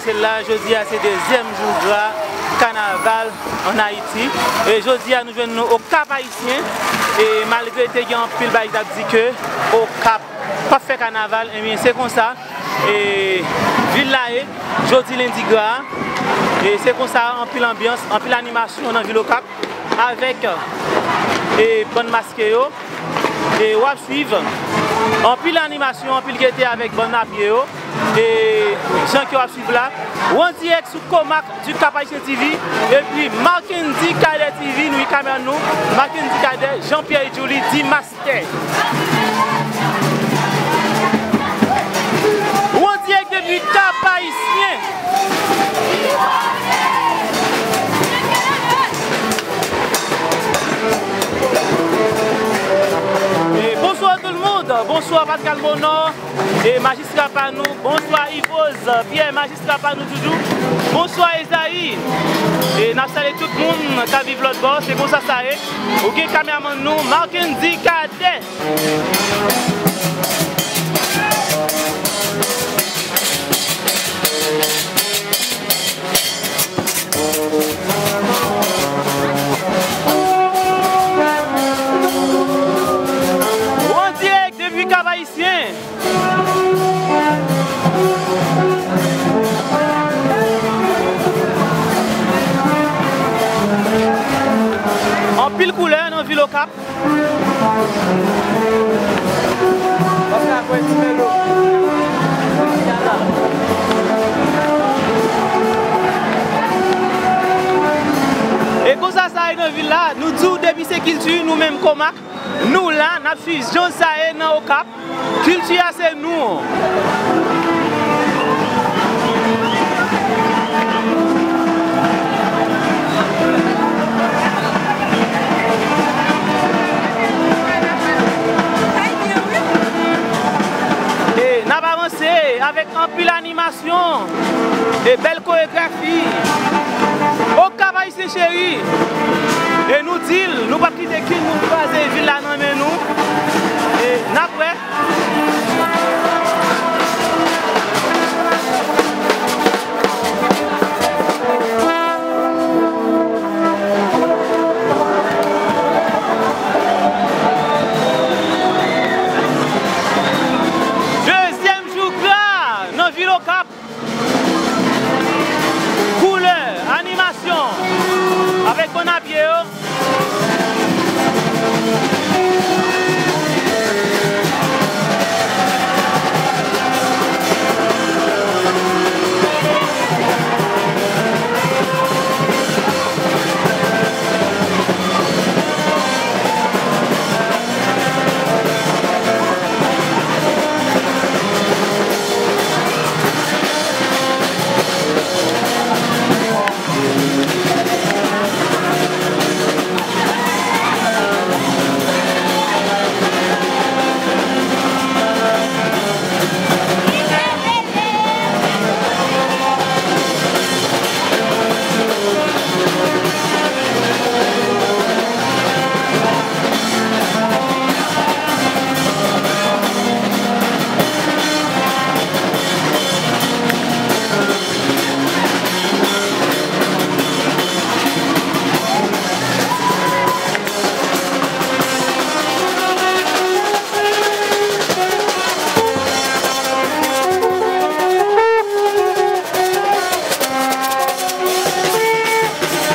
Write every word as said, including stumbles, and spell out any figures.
La, jodi a se dezyèm jou gra kanaval ann Ayiti. E jodi a nou jwenn nou Okap Ayisyen. E malgre te gen anpil bagay ki t ap di ke Okap p ap fè kanaval, ebyen se konsa e vil la ye jodi lendi gra. E se konsa anpil anbyans, anpil animasyon nan vil Okap avèk e bann maske yo. E w ap swiv anpil animasyon, anpil gete avèk bann a pye yo. E jan ke w ap swiv la, ou an dirèk sou Komak du Cap Haïtien T V epi Marckendy Cadet T V, nou gen kamera nou, Marckendy Cadet, Jean Pierre Djouly, Dimas. Ou an dirèk depi Kap Ayisyen. E bonswa tout moun, bonswa Pascal Monor, e majistra pa nou, bonswa Yvose Pierre, majistra pa nou toujou, bonswa Ezayi. E n ap salye tout moun k ap viv lòt bò, se konsa sa ye. Ou gen kameramann nou, Marckendy Cadet. Ou an dirèk depi Kap Ayisyen. Anpil koulè nan vil Okap. E konsa sa ye nan vil la, nou di w depi se kilti, nou menm Komak, nou la, n ap swiv jan sa ye nan Okap. Kilti a se nou. E n ap avanse avèk anpil animasyon e bèl koregrafi. Okap Ayisyen cheri. E nou di l, nou p ap kite kenn moun kraze vil la nan men